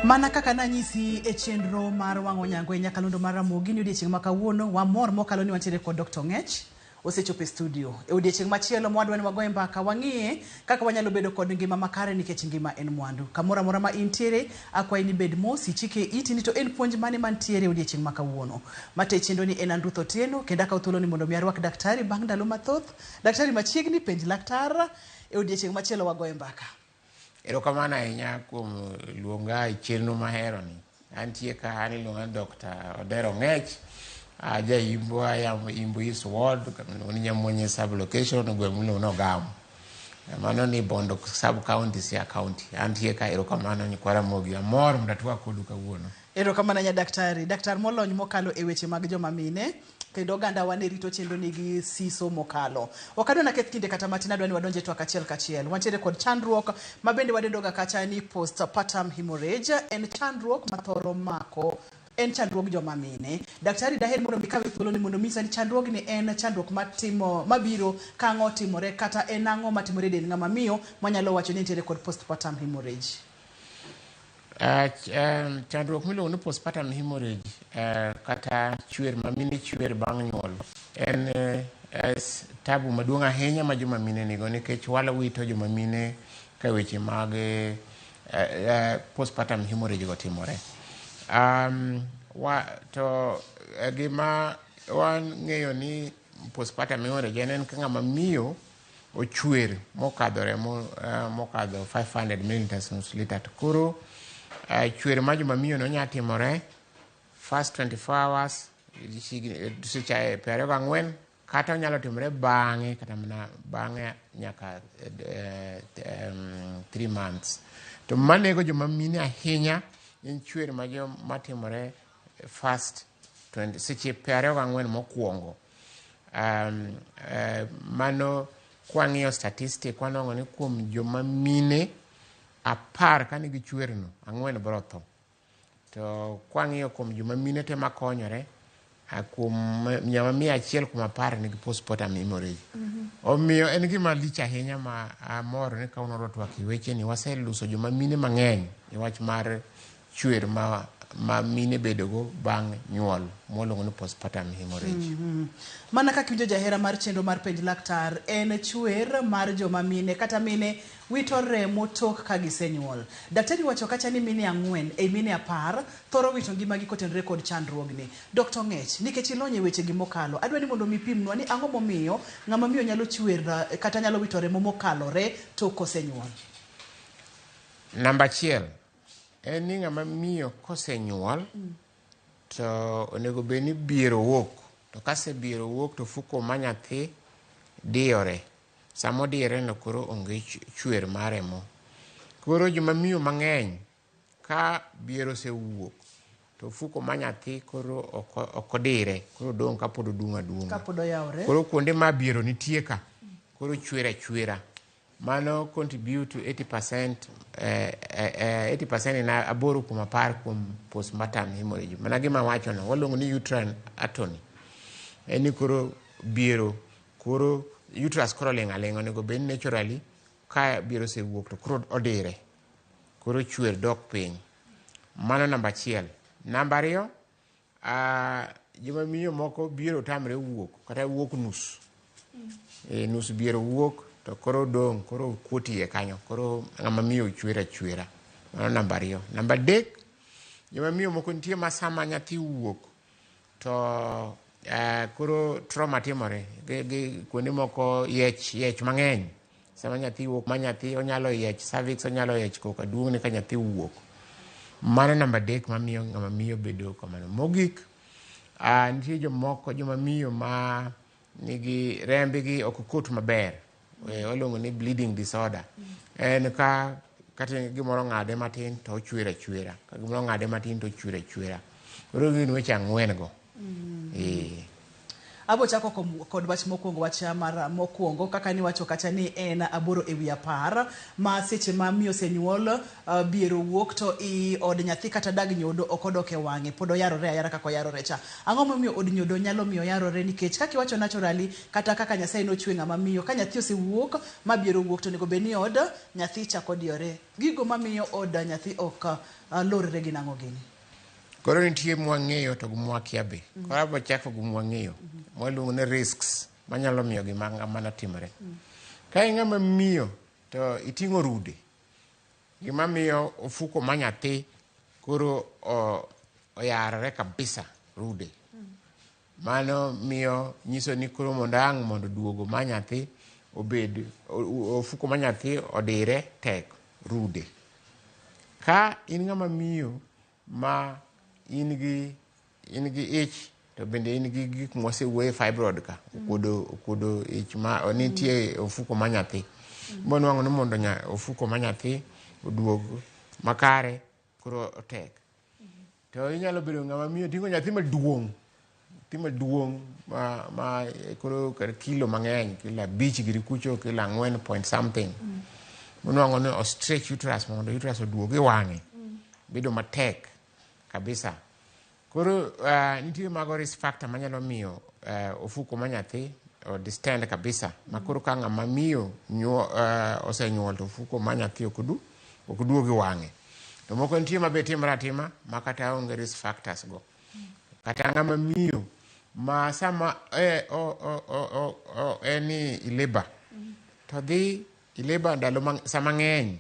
Mana kaka nanyisi e chenro mar wang'o nyango e nyakalondo mar Ramogi ni odiechieng' ma kawuono wamor mokalo ni wantiere kod Dr. Ong'ech osechopo e studio. E odiechieng' machielo mwadwa ni wagoye mbaka wang'iye kaka wanyalo bedo kod ngima makare nikech ngima en mwandu. Kamoro amora ma intiere, akwayi ni bed mos, ichike iti ni to en puonj mane mantiere e odiechieng' ma kawuono. Mate chenro ni en an Ruth Otieno kendo akawo thuolo ni mondo mi arwak daktari bang' ndalo mathoth. Daktari machiegni, penj laktar. E odiechieng' machielo wagoye mbaka. Erokamano ahinya kuom luonga e chenro maheroni. Antie ka an iluonga ni Dr. Odero Ong'ech, aja Imbo, aya Imbo East Ward, kama iluongo ni Nyamonye sub location, gweng' miluongo ni Ogamo. Mano ni Bondo sub county, Siaya county. Antie ka, erokamano nyikwa Ramogi. Amor mondo atwak kodu kawuono. Erokamano ahinya daktari. Daktar molony mokalo e weche mag joma mine kendo oganda wa ne rito chenro ni gi siso mokalo. Ok adwa naketh kinde kata matin, adwa ni wadonj e twak achiel kachiel. Wantiere kod chandruok ma bende wadendoga kacha ni postpartum hemorrhage. En chandruok ma thoro mako en chandruog joma mine. Daktari daher mondo mi kawe thuolo ni mondo mi ni chandruogni en chandruok matimo mabiro ka ang'o timore kata en ang'o matimore e del ng'ama miyo mwanyalo wacho ni entiere kod postpartum hemorrhage. Chandruok miluongo ni postpartum hemorrhage kata chwer ma mine chwer bang' nyuol en tabu maduong' ahinya ma joma mine nigo nikech walo wito joma mine ka weche mag postpartum hemorrhage go timore. To gima wang'eyo ni postpartum hemorrhage en ka ng'ama miyo ochwer mokadho remo mokadho 500 milliliters nus liter to koro chwer mar joma miyo no nya timore first 24 hours seche 24 kata onyalo timore bang'e kata mana bang'e nyaka 3 months. To manego joma mine ahinya en chwer ma jo matimore first 20 seche 24 mokwongo. Mano kwang'iyo statistic wanwang'o ni kuom joma mine 10 ka nigi chwerno, ang'wen biro tho. To kwang'iyo kuom joma mine te makonyore, kuom joma 100 kuom 10 nigi postpartum hemorrhage. Omiyo en gima lich ahinya ma amor ni kawuono wadwa twak e wecheni. Waseluso joma mine mang'eny e wach mar chwer ma mine bedogo bang' nyuol mwaluongo ni postpartum hemorrhage. Mana kaka iwinjo jahera mar chenro mar penj laktar, en chwer mar joma mine kata mine wito remo tok ka gisenyuol. Daktari wacho kacha ni mine ang'wen ei mine 10 thoro wito ngimagi kotenore kod chandruogni. Dr. Ong'ech, nikech ilony e wechegi mokalo, adwa ni mondo mi ipimnwa ni ang'o momiyo ng'ama miyo nyalo chwer kata nyalo wito remo mokalore tok kosenyuol. Namba achiel en ni ng'ama miyo kosenyuol to onego bed ni biero wuok to kasebiero wuok to ofuko ma nyathi diyore sama odiyore no koro onge chwer mar remo. Koro joma miyo mang'eny ka biero osewuok to ofuko ma nyathi koro ok odire koro odong' kapod oduong' aduong'a. Kapod oyawre. Koro kuonde ma biero nitie ka koro chwer achwera. Mano contribute to 80%, 80% en 8 kuom 10 kuom postpartum hemorrhage. Mana gima awachono waluongo ni uterine atony. En ni koro biero koro uterus koro ling' aling'a onego bed ni naturally ka biero osewuok to koro odire koro chwer dok piny. Mano namba achiel. Namba ariyo, joma miyo moko biero tamre wuok kata wuok nus. Nus biero wuok to koro dong' koro kuot iye kanyo koro ng'ama miyo chwer achwera. Mano namba ariyo. Namba adek, joma miyo moko nitie ma sama nyathi wuok to koro trauma timore gi kuonde moko yech yech mang'eny sama nyathi wuok ma nyathi onyalo yiech cervix onyalo yiech koka duong'ne ka nyathi wuok. Mano namba adek mamiyo ng'ama miyo bedo kamano. Mogik, nitie jomoko joma miyo ma nigi rembgi ok kot maber waluongo ni bleeding disorder. En ka kata gimoro ong'ade matin to ochwer achwera ka gimoro ong'ade matin to ochwer achwera. Koro gin weche ang'wen go. Abo chako kod wach mokwongo, wach mar mokwongo kaka niwacho kacha ni en 8 e wi 10 ma seche ma miyo osenyuol, biero wuok to i od nyathi kata dag nyodo ok odok e wang'e, pod oyarore ayara kaka oyarore cha. Ang'o momiyo od nyodo nyalo miyo yarore? Nikech kaka iwacho naturally, kata kaka Nyasaye nochwe ng'ama miyo, ka nyathi osewuok ma biero wuok to onego bed ni od nyathi chako diyore. Gigo mamiyo od nyathi ok lorre gin ang'o gini? Koro nitie mwang'eyo to gi mwakia be. Koro abo chako gi mwang'eyo. Mwaluongo ni risks manyalo miyo gima kamano timore. Ka in ng'ama miyo to iting'o rude, gima miyo ofuko ma nyathi koro oyarore kabisa rude. Mano miyo nyiso ni koro mondo ang' mondo duogo ma nyathi obed ofuko ma nyathi odire tek rude. Ka in ng'ama miyo ma in gi ich to bende in gi gik mwasewuoye, fibroid ka okuodo ich ma nitie ofuko ma nyathi, bonwang'o ni mondo ofuko ma nyathi oduog makare koro tek. To inyalo bedo ng'ama miyo ting'o nyathi maduong', nyathi maduong' ma koro kar kilo mang'eny, kilo 5 giri kucho, kilo 4 point something, monwang'o ni o stretch uterus mondo uterus oduog e wang'e bedo matek kabisa. Koro nitie mago risk factor manyalo miyo ofuko ma nyathi o distend kabisa, ma koro ka ng'ama miyo osenyuol to ofuko ma nyathi ok duog e wang'e. To moko nitie ma be timore atima ma kata onge risk factors go. Kata ng'ama miyo ma sama en i labor to dhi i labor ndalo sama ng'eny,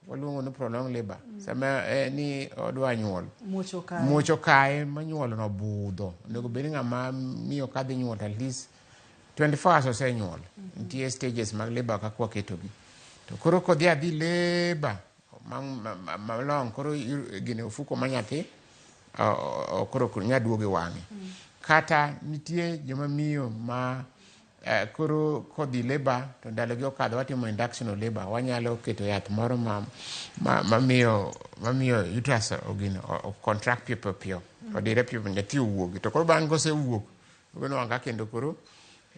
waluongo ni prolonged labor, sama ni odwa nyuol, Muoch okaye. Muoch okaye ma nyuol no budho. Onego bed ni ng'ama miyo kadhi nyuol to at least 24 hours osenyuol. Nitie stages mag labor kaka waketogi. To koro kodhi adhi labor malong, koro gini ofuko ma nyathi koro ok nyal duogo e wang'e. Kata nitie joma miyo ma koro kodhi labor to ndalogi okadho, watimo induction of labor, wanyalo keto yath moro ma mamiyo uterus ogino o contract piyo piyo piyo, odire piyo piyo, nyathi owuogi. To koro bang' kosewuok, ibiro ka kendo koro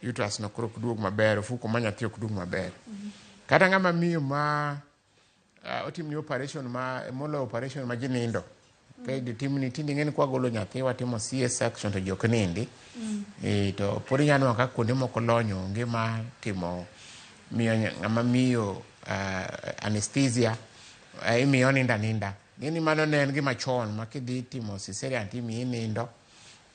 uterus no koro ok duog maber, ofuko ma nyathi ok duog maber. Kata ng'ama miyo ma otimni operation, ma moloyo operation ma ji nindo ka idhi timni, tinde ing'e ni kwagolo nyathi watimo CS section to ji ok nindi. To pod inyalo nwang'o ka kuonde moko lony onge ma timo miyo ng'ama miyo anesthesia, imiyo nindo aninda. Ing'e ni mano ne en gima chon ma kidhi timo cesarean timiyi nindo,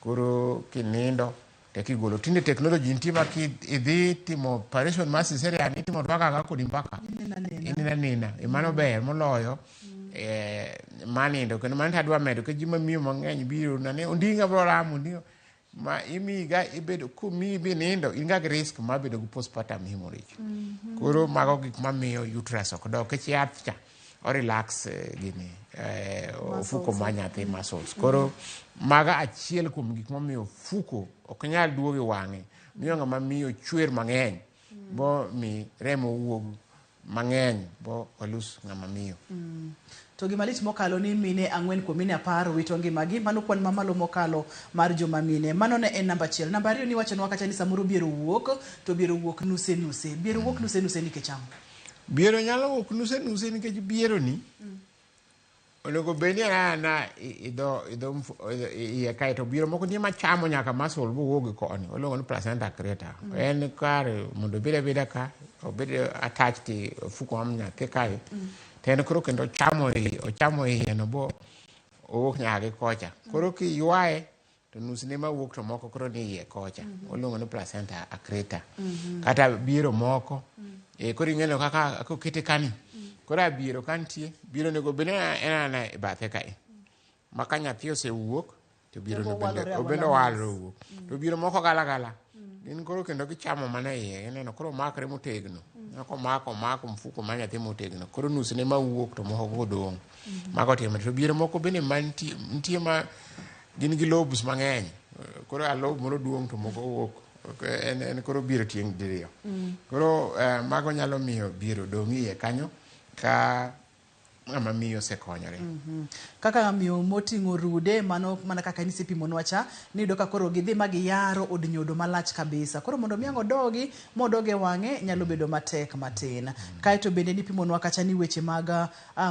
koro kinindo to kigolo. Tinde technology nitie ma kidhi timo operation mar cesarean itimo to wago kodi mbaka. Ineno anena. Ineno anena. Mano ber moloyo manindo. Kendo mano tadwa medo ke ji mamiyo mang'eny biro na ni onding'a bro ramo onding'a ma imiga ibedo komiyi bi nindo, in ga gi risk mar bedo gi postpartum hemorrhage. Koro mago gik mamiyo uterus ok dog nikech yath cha o relax gini ofuko ma nyathi, muscles. Koro mago achiel kuom gik mamiyo ofuko ok nyal duogo e wang'e, miyo ng'ama miyo chwer mang'eny bo mi remo wuog mang'eny bo walus ng'ama miyo. To gima lit mokalo ni mine 4 kuom mine 10 wito ngimagi. Mano kwan mamalo mokalo mar joma mine. Mano ne en namba achiel. Namba ariyo, niwachonwa kacha ni samoro biero wuok to biero wuok nuse nuse. Biero wuok nuse nuse nikech ang'o? Biero nyalo wuok nuse nuse nikech biero ni onego bed ni ana idho idho iye kae, to biero moko nitie machamo nyaka muscle bowuog koni, waluongo ni placenta accreta. En kar mondo obed abeda ka obed attached e ofuko mar nyathi kae, to en koro kendo ochamo iye no bo owuok nyaka gi kocha. Koro kiywaye to nusne mawuok to moko koro ni iye kocha, waluongo ni placenta accreta. Kata biero moko koro ing'eno kaka kokete kani, koro abiero ka nitie biero onego bed ni en ana e bathe kae ma ka nyathi osewuok to biero no bende Owalore obende awala. Owalore owuok. To biero moko gala gala gin koro kendo gichamo mana iye, ineno koro makre motegno. Komako omako mfuko mar nyathi motegno, koro nusne mawuok to moko go dong'. Mago timore. To biero moko bende mantie nitie ma gin gi lobes mang'eny. Koro a lobe moro duong' to moko wuok. Ok, en koro biero tieng' diriyo. Koro mago nyalo miyo biero dong' iye kanyo ka. ng'ama miyo osekonyore. Kaka miyo moting'o rude, mano mana kaka nisepimonwa cha, niyudo ka koro gidhi ma giyaro od nyodo malach kabisa. Koro mondo mi ang' odogi, modog e wang'e, nyalo bedo matek matin. Kaeto bende nipimonwa kacha ni weche mag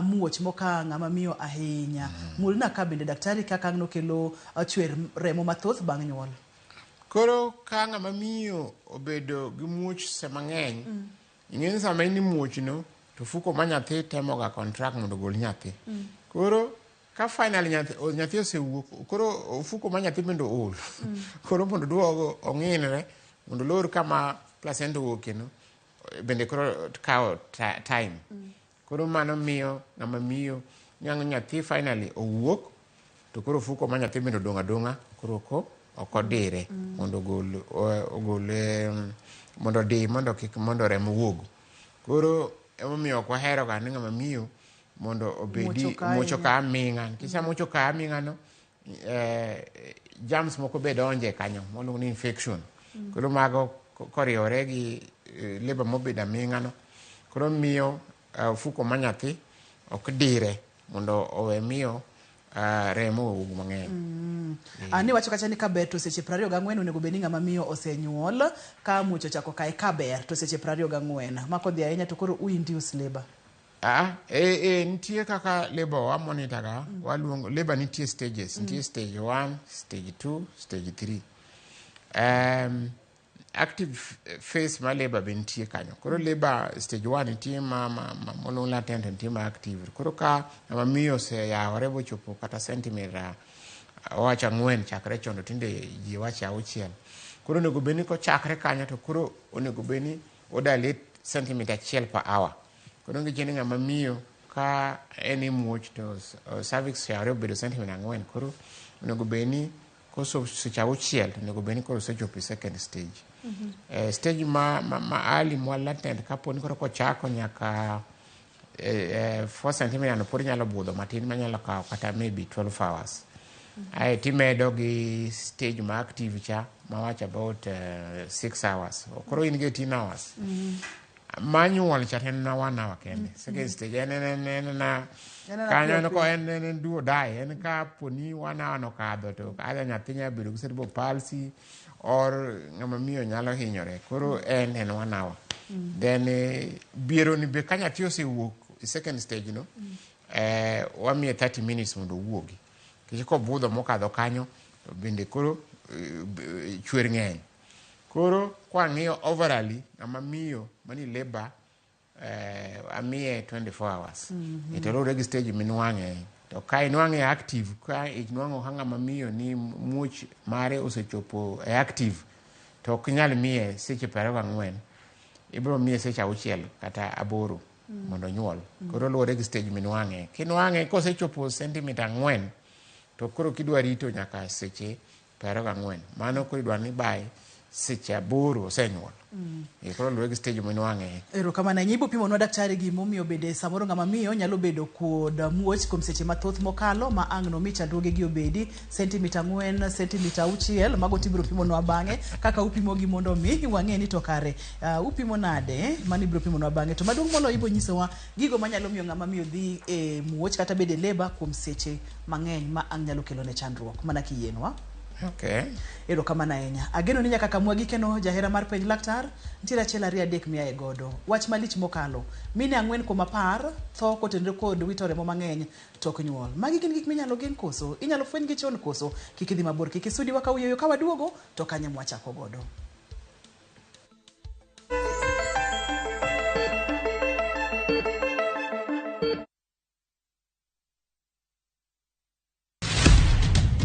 muoch moka ng'ama miyo ahinya. Mulna ka bende daktari kaka ang' nokelo chwer remo mathoth bang' nyuol. Koro ka ng'ama miyo obedo gi muoch se mang'eny, ing'e ni sama in e muochno, to ofuko ma nyathi temoga contract mondo ogol nyathi. Koro ka finally nyathi osewuok, koro ofuko ma nyathi bende ool. Koro mondo duogo ong'inre, mondo olor kama placenta owuokie no, bende koro kawo time. Koro mano miyo ng'ama miyo nyang' nyathi finally owuok, to koro ofuko ma nyathi bende odong' adong'a, koro ok odire mondo ogol mondo odi mondo kik mondo remo wuog. Koro emomiyo ok wahero ga ni ng'ama miyo mondo obedi muocho ka aming'a. Nikech sama muocho ka aming'a no, germs moko be donje kanyo moluongo ni infection. Koro mago koriwore gi labour mobedo aming'a no, koro miyo ofuko ma nyathi ok dire mondo owe miyo remo owuog mang'eny. Niwacho kacha ni kaber to seche 24 onego bed ni ng'ama miyo osenyuol, ka muoch ochako kae kaber to seche 24. Mako dhi ahinya to koro u induce labour. Nitie kaka labour wa monitor ga, waluongo labour nitie stages, nitie stage 1, stage 2, stage 3. Active phase mar labour be nitie kanyo. Koro labour stage 1 nitie ma moluong latent, nitie ma active. Koro ka ng'ama miyo oseyawore bochopo kata centimeter wawacho 4 chakre chon, to tinde ji wacho 6. Koro onego bed ni kochakre kanyo to koro onego bed ni odilate centimeter 1 per hour. Koro ngicho ni ng'ama miyo ka en e muoch to cervix oyawore obedo centimeter 4, koro onego bed ni koso seche 6 to onego bed ni koro osechopo e second stage. Stage ma early ma latent, kapo ni koro kochako nyaka 4 centimeter no pod nyalo budho matin manyalo kawo kata maybe 12 hours. Ae timedo gi stage ma active cha mawacho about 6 hours. Koro in gi 18 hours. Manyuol cha to en na 1 hour kende. Second stage en na kanyo en ko en do or die. En ka poni 1 hour nokadho to either nyathi nyalo bedo gi cerebral palsy or ng'ama miyo nyalo hinyore. Koro en 1 hour. Then biero ni be ka nyathi osewuok e second stage no, wamiye 30 minutes mondo owuogi. Nikech kobudho mokadho kanyo to bende koro chwer ng'eny. Koro kwang'iyo overally ng'ama miyo mani labour amiye 24 hours. To luwore gi stage minwang'e. To ka inwang'e active, ka inwang'o ka ng'ama miyo ni muoch mare osechopo e active, to ok inyal miye seche 24. Ibiro miye seche 6 kata 8 mondo onyuol. Koro luwore gi stage minwang'e. Kinwang'e kosechopo centimeter 4, to koro kidwa rito nyaka seche 24. Mano koro idwa ni by seche 8 osenyuol. Koro luwore gi stage minwang'e. Erokamano ahinya. Ibo pimonwa daktari gimomiyo bende samoro ng'ama miyo nyalo bedo kod muoch kuom seche mathoth mokalo ma ang' nomi chandruoge gi obedi sentimita 4, sentimita 6, mago tibiro pimonwa bang'e kaka upimo gi mondo mi wang'e ni to kare upimo nade, mano ibiro pimonwa bang'e. To maduong' moloyo ibo nyisowa gigo manyalo miyo ng'ama miyo dhi e muoch kata bedo e labour kuom seche mang'eny ma ang' nyalo kelone chandruok mana kiyienwa. Okay. Erokamano ahinya. Ageno ni nyaka kamwa gikeno jahera mar penj laktar, nitiere 1 2 3 miaye godo. Wach malich mokalo. Mine 4 kuom 10 tho kotenore kod wito remo mang'eny tok nyuol. Magi gin gik minyalo geng' koso? Inyalo fweny gi chon koso? Kik idhi mabor, kik isudi waka uyoyo ka waduogo to kanye mwachako godo.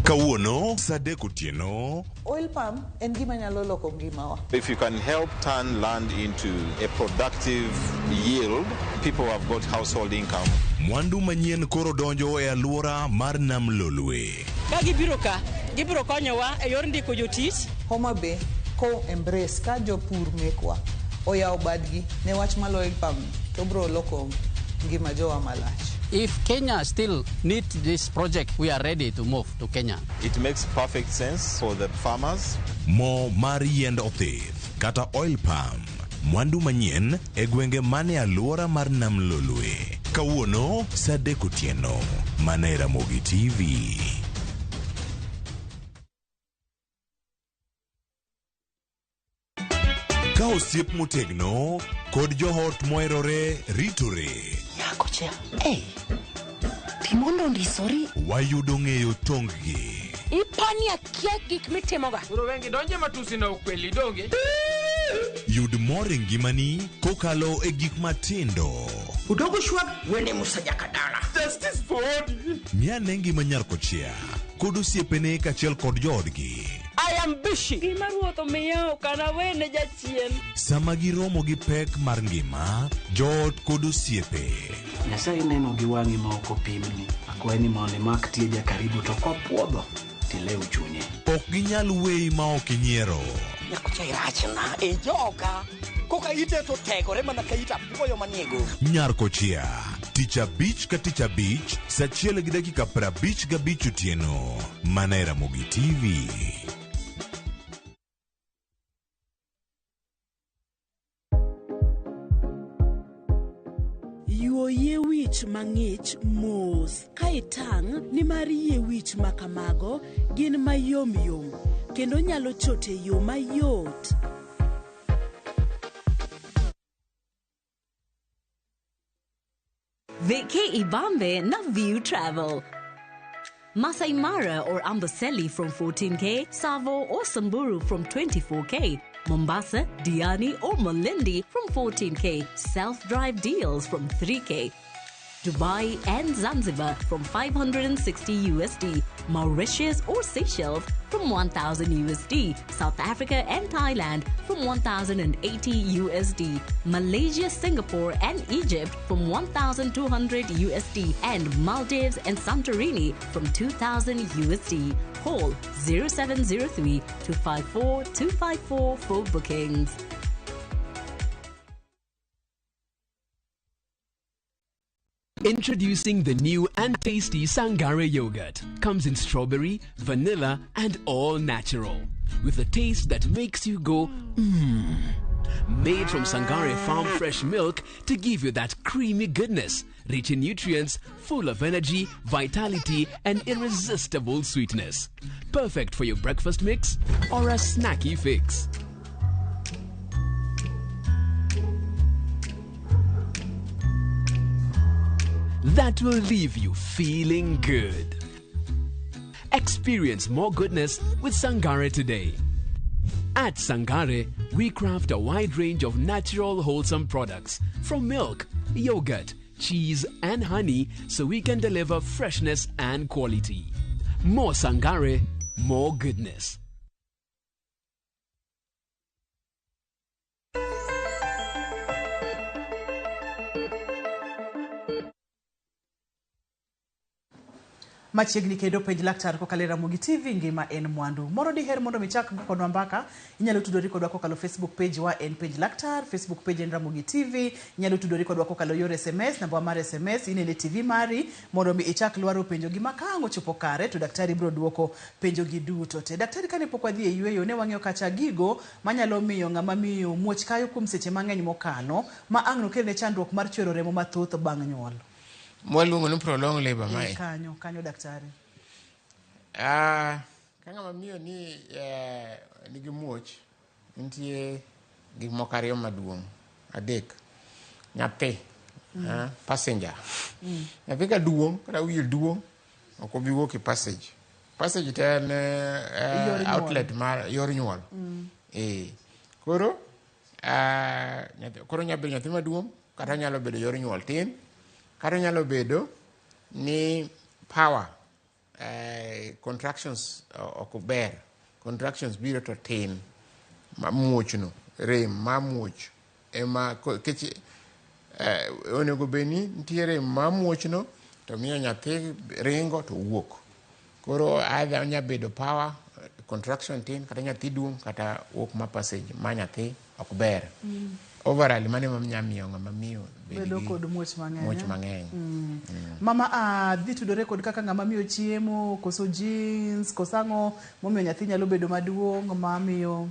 Kawuono saa 3 otieno. Oil palm en gima nyalo loko ngimawa. If you can help turn land into a productive yield, people have got household income. Mwandu manyien koro donjo e alwora mar Nam Lolwe. Ka gibiro ka, gibiro konyowa e yor ndiko jotich. Homa Bay ko embrace ka jopur mekwa oyawo badgi ne wach mar oil palm to biro loko ngima jowa malach. If Kenya still needs this project, we are ready to move to Kenya. It makes perfect sense for the farmers. Mo mar yiend othith kata oil palm. Mwandu manyien e gwenge mane alwora mar Nam Lolwe. Kawuono saa 3 otieno mana e Ramogi TV. Ka osiep motegno kod joot moherore ritore. Nyako cha, hey, timondo ondisori. Wayudo ng'eyo tong-gi. Ipani akia gik mitimoga. Koro wengi donje matusi na ukweli donge. Yud mor e ngimani kokalo e gik matindo. Udogo shwag wene Musa Jakadala. Justice for Odi. Ng'ane ngima nyar kochia kod osiepene kaachiel kod joodgi. I am busy. Gima ruoth omiya ok anawene jachien. Sama giromo gi pek mar ngima, joot kod osiepe. Nyasaye neno gi wang'i ma ok opimni. Akwayi ni mondo imak tieja karibu to kopuodho tilew chunye. Ok ginyal weyi ma ok inyiero. Nyakocha irachna e joka. Koka ite to tegore mana ka ita apuoyo maniego. Nyar Kochia, tich abich ka tich abich, saa 1:55 otieno, mana e Ramogi TV. Yuo yie wich mang'ich mos ka itang' nimar yie wich ma kamago gin mayom yom kendo nyalo chot e yo mayot. Vacay Ibambe na View Travel. Masai Mara or Amboseli from 14K, Savo or Samburu from 24K, Mombasa, Diani or Malindi from 14K, self-drive deals from 3K, Dubai and Zanzibar from 560 USD, Mauritius or Seychelles from 1000 USD, South Africa and Thailand from 1080 USD, Malaysia, Singapore and Egypt from 1200 USD, and Maldives and Santorini from 2000 USD. Call 0703 254 254 for bookings. Introducing the new and tasty Sangare yogurt. Comes in strawberry, vanilla, and all natural. With a taste that makes you go, mmm. Made from Sangare farm fresh milk to give you that creamy goodness, rich in nutrients, full of energy, vitality, and irresistible sweetness. Perfect for your breakfast mix or a snacky fix. That will leave you feeling good. Experience more goodness with Sangare today. At Sangare, we craft a wide range of natural, wholesome products from milk, yogurt, cheese, and honey so we can deliver freshness and quality. More Sangare, more goodness. Machiegni kendo penj laktar kokalo e Ramogi TV ngima en mwandu. Moro diher mondo michak go kodwa mbaka, inyalo tudori kodwa kokalo Facebook page wa en penj laktar, Facebook page en Ramogi TV, inyalo tudori kodwa kokalo yor SMS, namba mar SMS inene TV mari mondo mi ichak lwaro penjo gi ma ka ang' ochopo kare to daktari biro duoko penjo gi duto te. Daktari kane pok wadhi e yueyo ne wang'iyo kacha gigo manyalo miyo ng'ama miyo muoch kayo kuom seche mang'eny mokalo ma ang' nokelne chandruok mar chwero remo mathoth bang' nyuol. Mwaluongo ni prolonged labor mae. Kanyo, kanyo daktari. Ka ng'ama miyo ni nigi muoch, nitie gik moko ariyo maduong', adek. Nyathi, passenger. Nyathi ka duong', kata wiye duong', ok obi wuok e passage. Passage to en outlet mar yor nyuol. Koro, koro nyalo bedo nyathi maduong', kata nyalo bedo yor nyuol tin. Kata nyalo bedo ni power contractions ok ber, contractions biro to tin, ma muochno, rem ma muoch ema kech onego bed ni nitie rem ma muochno to miyo nyathi ringo to wuok. Koro either onya bedo power contraction tin kata nyathi duong' kata wuok ma passage ma nyathi ok ber. Overall mano ema nya miyo ng'ama miyo bedo kod muoch mang'eny. Muoch mang'eny. Mama dhi tudore kod kaka ng'ama miyo chiemo, koso jeans, koso ang'o momiyo nyathi nyalo bedo maduong' ma miyo.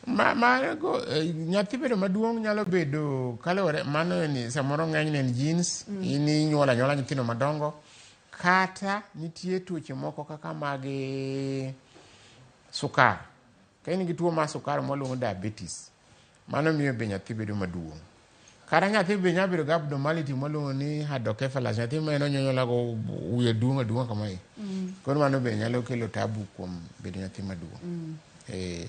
Ma, ma go, nyathi bedo maduong' nyalo bedo kaluwore mano ni samoro ng'enyne en genes. In inyuolo anyuola nyithindo madongo, kata nitie tuoche moko kaka mag sukar. Ka in gi tuo mar sukar mwaluongo diabetes, mano miyo be nyathi bedo maduong'. Kata nyathi be nyalo bedo gi abnormality mwaluongo ni hydrocephalus, nyathi ma en onyuola go wiye duong' aduong'a kamae. Koro mano be nyalo kelo tabu kuom bedo nyathi maduong'.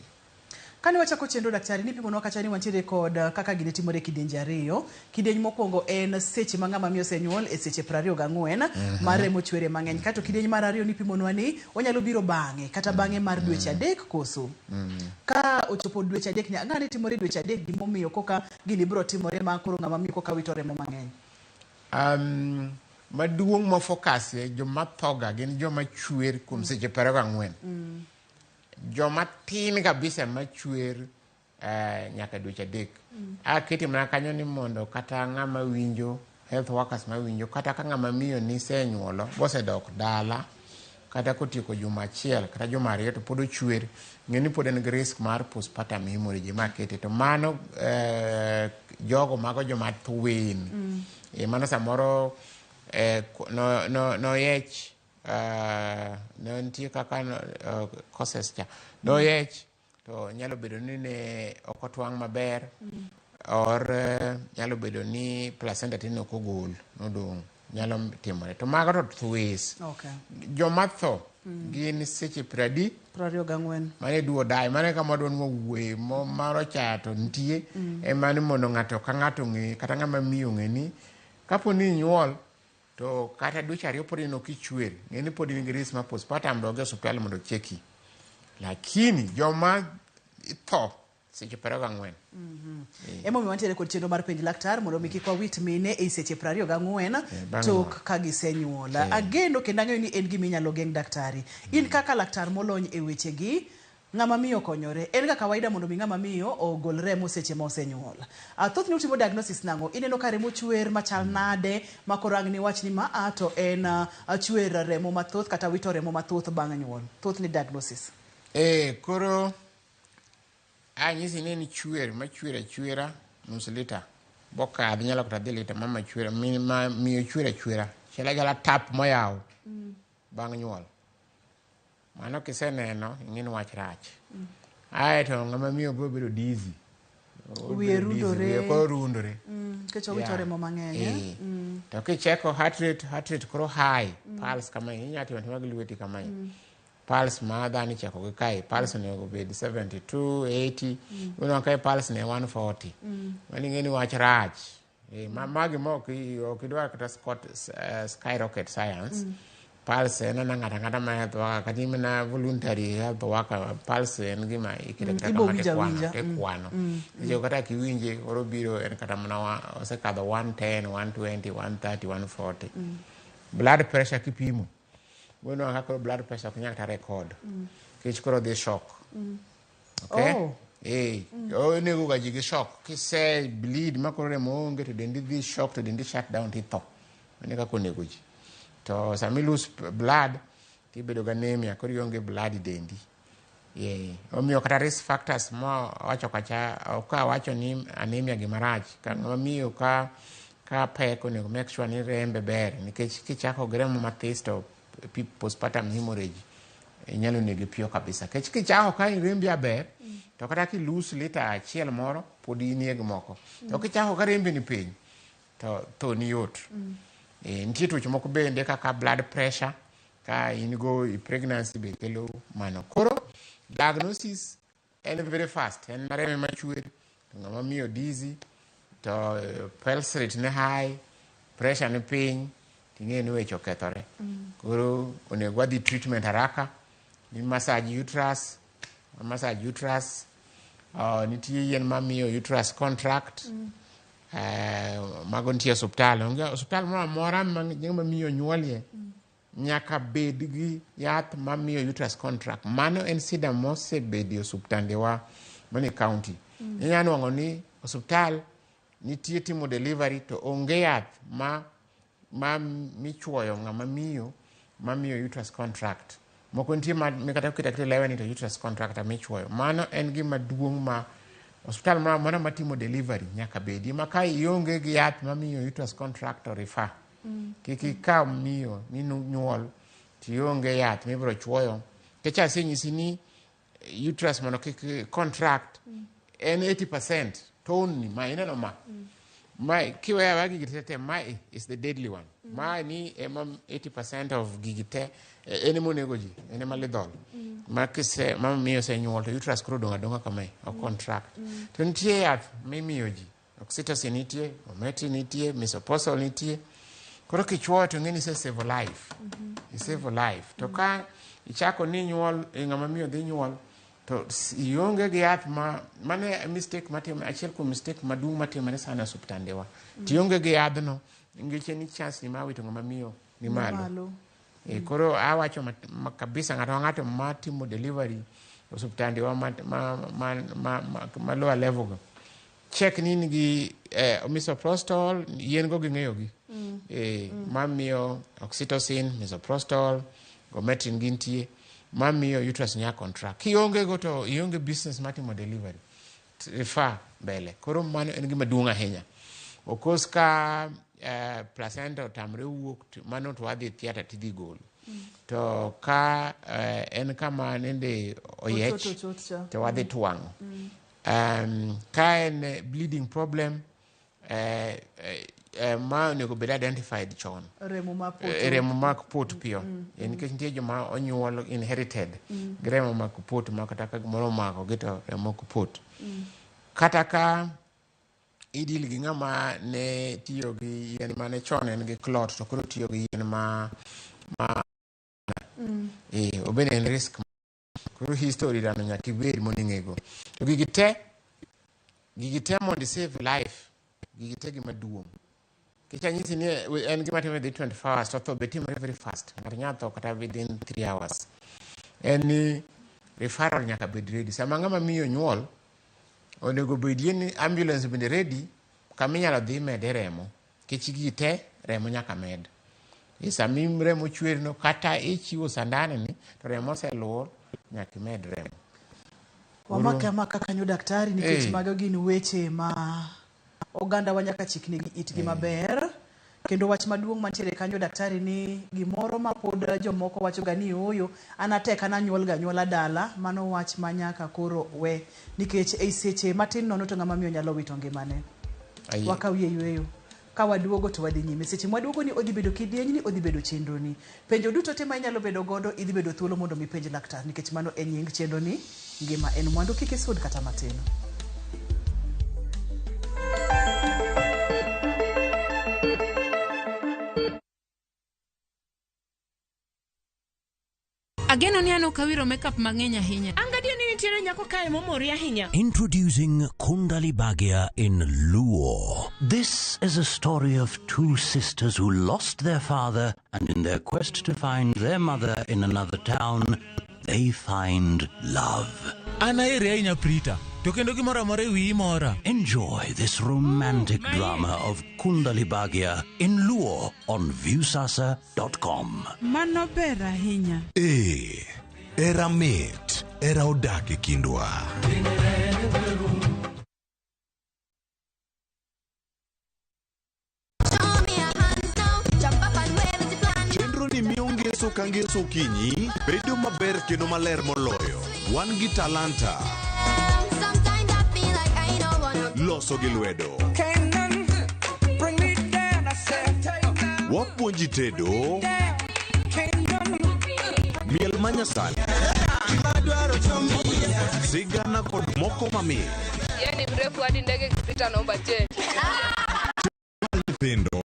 Kane wachako chenro, daktari, nipimonwa kacha ni wantiere kod kaka gini timore e kidienje ariyo. Kidieny mokwongo en seche ma ng'ama miyo osenyuol e seche 24 mar remo chwere mang'eny. Kato kidieny mar ariyo nipimonwa ni onyalo biro bang'e, kata bang'e mar dweche 3 koso. Ka ochopo dweche 3 ni, ang'ane timore dweche 3 gimomiyo koka gini biro timore ma koro ng'ama miyo koka wito remo mang'eny? Maduong' ma focus e joma thoga gin joma chwer kuom seche 24. Joma tin kabisa machwer nyaka dweche 3. Aketi mana kanyo ni mondo kata ng'ama winjo, health workers mawinjo, kata ka ng'ama miyo nisenyuolo bosedok dala, kata kotieko juma achiel kata juma 2 to pod ochwer, ng'e ni pod en gi risk mar postpartum hemorrhage makete. To mano jogo mago joma thwin. Mano samoro noyech, ne nitie kaka causes cha. Noyech to nyalo bedo ni ne ok otwang' maber, or nyalo bedo ni placenta tin ok ogol, nodong', nyalo timore. To mago to thwis. Joma tho gin seche 24. Mano e duo dai, mano e kama wadwa ni wawuoye, moro cha to nitie, ema ni mondo ng'ato ka ng'ato ong'e, kata ng'ama miyo ong'e ni kapo ni inyuol to kata dweche 2 pod ineno kichwer, ng'e ni pod in gi risk mar postpartum, dog e osiptal mondo ocheki. Lakini joma tho seche 24. Emomiyo wantiere kod chenro mar penj laktar mondo mi kik wawit mine e seche 24 bang' tok nyuol. ka gisenyuol. Ageno kendo ang'eyo ni en gima inyalo geng', daktari. In kaka laktar molony e wechegi, ng'ama miyo konyore. En ga kawaida mondo mi ng'ama miyo ogol remo seche ma osenyuol. Thothne utimo diagnosis nang'o? Ineno ka remo chwer machal nade ma koro ang' niwach ni ma a to en chwer remo mathoth kata wito remo mathoth bang' nyuol. Thothne diagnosis. Koro anyisi ni en chwer machwer achwera nus lita bokadhi nyalo kata dhi lita mama chwer ma miyo chwer achwera chal achala tap moyaw bang' nyuol. Mano kiseneno ing'e ni wach rach. Ae to ng'ama miyo biro bedo dizzy. Wiye rundore. Wiye koro rundore. Nikech owito remo mang'eny. To kicheko heart rate koro high, pulse kamae, inyalo timo atima gi lweti kamae. Pulse ma dhano icheko gi kae, pulse onego bed 72, 80, ineno kae pulse ne 140. Mano ing'e ni wach rach. Ma gima ok idwar kata skyrocket science. Pulse en ana ng'ato ang'ata ma health worker, kata in mana voluntary health worker, pulse en gima iketo kata Ibo kama winjo tikwano, awinja. tikwano. Seche kata kiwinje, koro biro en kata mana osekadho 110, 120, 130, 140. Blood pressure kipimo, bueno kaka koro blood pressure ok nyal kata record. Nikech koro dhi shock. Okay? Oh. Onego ga ji gi shock. Kise bleed ma koro remo onge to dendi dhi shock to dendi shut down titho. Mano e kaka onego ji. To sama i lose blood, tibedo gi anemia, koro ionge blood e dendi. Omiyo kata risk factors ma wacho kacha, ok awacho ni anemia gima rach. Ka ng'ama miyo ka pek onego make sure ni rembe ber, nikech kichako gi remo mathis to postpartum hemorrhage inyalo negi piyo kabisa. Nikech kichako ka rembi aber, to kata ki lose lita achiel moro, pod inie gi moko. To kichako ka rembi ni piny, to tho ni yot. Nitie tuoche moko bende kaka blood pressure, ka in go i pregnancy be kelo mano. Koro diagnosis en very fast, en remo machwer, to ng'ama miyo dizzy, to pulse rate ne high, pressure ni piny, ting'e ni weche okethore. Koro onego wadhi treatment haraka, ni massage uterus, massage uterus, nitie yien mamiyo uterus contract, mago nitie e osuptal. Onge osuptal moro amora ma ng'ama miyo nyuolie, nyaka bed gi yath mamiyo uterus contract. Mano en sida mosebedie osuptandewa manie county. Inyalo nwang'o ni osuptal nitie timo delivery to onge yath ma michuoyo ng'ama miyo mamiyo uterus contract. Moko nitie ma kata keto aketa lewe ni to uterus contractor michuoyo. Mano en gima duong' ma osiptal moro amora matimo delivery nyaka bedie ma ka ionge gi yath mamiyo uterus contractor refer. Kik ikaw miyo ni nyuol tionge yath mibiro chuoyo. Nikech asenyisi ni uterus mondo kik contract en 80% tone ni ma ineno ma. Ma kiweyo aweya gigi te te mae is the deadly one. Ma ni ema 80% of gigi te en ema onego ji, en ema lethal. Ma kise ma miyo osenyuol to uterus koro odong' adong'a kamae, ok contract. To nitie yath mimiyo ji. Oxytocin nitie, Ometri nitie, misoprostol nitie. Koro kichuoyo to ing'e ni ise save life. Isave life. To ka ichako ni nyuol, ng'ama miyo dhi nyuol, to ionge gi yath ma mane mistake matimore, achiel kuom mistake maduong' matimore sana e osiptandewa. Tionge gi yadhno, ngeche ni chance ni mar wito ng'ama miyo ni malo. Koro awacho kabisa ng'ato ka ng'ato matimo delivery osiptandewa ma lower level go. Check ni in gi misoprostol, yien go ging'eyo gi. Mamiyo oxytocin, misoprostol, Gometrin gintie, mamiyo uterus nya contract. Kionge go to ionge business matimo delivery. Refer mbele. Koro mano en gima duong' ahinya. Of course ka placenta otamre wuok, mano to wadhi theatre tidhi golo. To ka en kama nende oyiech, to wadhi twang'o. Ka en bleeding problem, ma onego bed identified chon. Remo ma poto. Remo mak pot piyo. Nikech nitie joma onyuol inherited gi remo mak pot ma kata ka gimoro omako gi to remo ok pot. Kata ka idil gi ng'ama ne tiyo gi yien mane chon en gi clot to koro tiyo gi yien ma obende en risk. Koro history dano nyaka ibed mondo ing'ego. To gigi te mondo save life, gigi te gima duong'. Nikech anyisi ni en gima timore within 24 hours to tho be timore very fast. Ng'ato nyalo tho kata within 3 hours. En ni referral nyaka bed ready. Sama ng'ama miyo nyuol, onego bedie ni ambulance bende ready kama inyalo dhi mede remo. Nikech gigi te remo nyaka med. Sama remo chwerno kata ichiwo sandan ni to remo oseluor nyaka imed remo. Wamake amaka kanyo daktari nikech mago gin weche ma oganda wa nyaka chikne gi itgi maber. Kendo wach maduong' mantiere kanyo daktari ni gimoro ma pod jomoko wacho ga ni ooyo an atek an anyuol ga anyuola dala, mano wach ma nyaka koro we nikech ei seche matin nono to ng'ama miyo nyalo wito ngimane. Wakaw yie yueyo. Ka waduogo to wadhi nyime. Seche mwaduogo ni odhi bedo kidieny ni odhi bedo chenro ni. Penjo duto te ma inyalo bedo godo idhi bedo thuolo mondo mi penj laktar nikech mano e nying chenro ni ngima en mwandu kik isud kata matin. Ageno ni an ok awiro makeup mang'eny ahinya. An gadier ni nitiere nyako kae momori ahinya. Introducing Kundali Bhagya in Luo. This is a story of two sisters who lost their father, and in their quest to find their mother in another town, they find love. An aheri ahinya Prita, to kendo gimoro amora e wiyi mora. Enjoy this romantic drama of Kundali Bhagya in Luo on Viusasa.com. Mano ber ahinya. Era mit, era odak e kindwa. Chenro ni miyo ngeso ka ngeso okinyi bedo maber kendo maler moloyo. Wan gi talanta. Loso gi lwedo. Wapuonji tedo. Miel manyasani. Sigana kod moko mamit. Yeye ni mrefu hadi ndege ikipita naomba change. Nyithindo,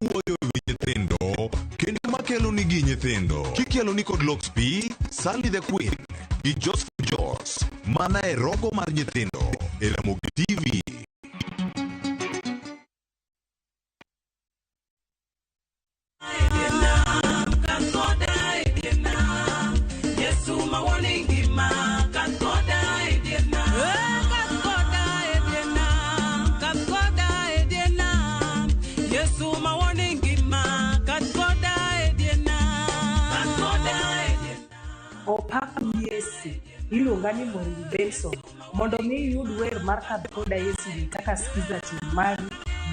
wuoyo e wi nyithindo, kendo makelo nigi nyithindo. Kikelo ni kod Lox P, Sally the Queen, gi Joseph Jos, mana e rogo mar nyithindo, e Ramogi TV. Mercy. Iluonga ni Maureen Benson. Mondo mi iyud wer mar Kadh Koda Yesu ni kaka skiza tune mari,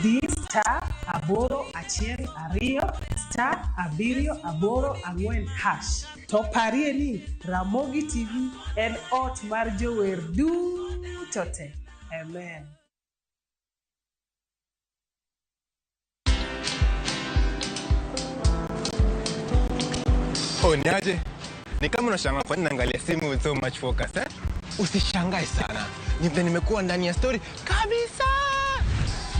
di star aboro achiel ariyo star abiriyo aboro ang'wen hash. To parie ni Ramogi TV en ot mar jower duto te. Amen. Oh, niaje? Ni kama unashangaa kwa nini naangalia simu with so much focus, eh? Usishangae sana. Ni vile nimekuwa ndani ya story kabisa.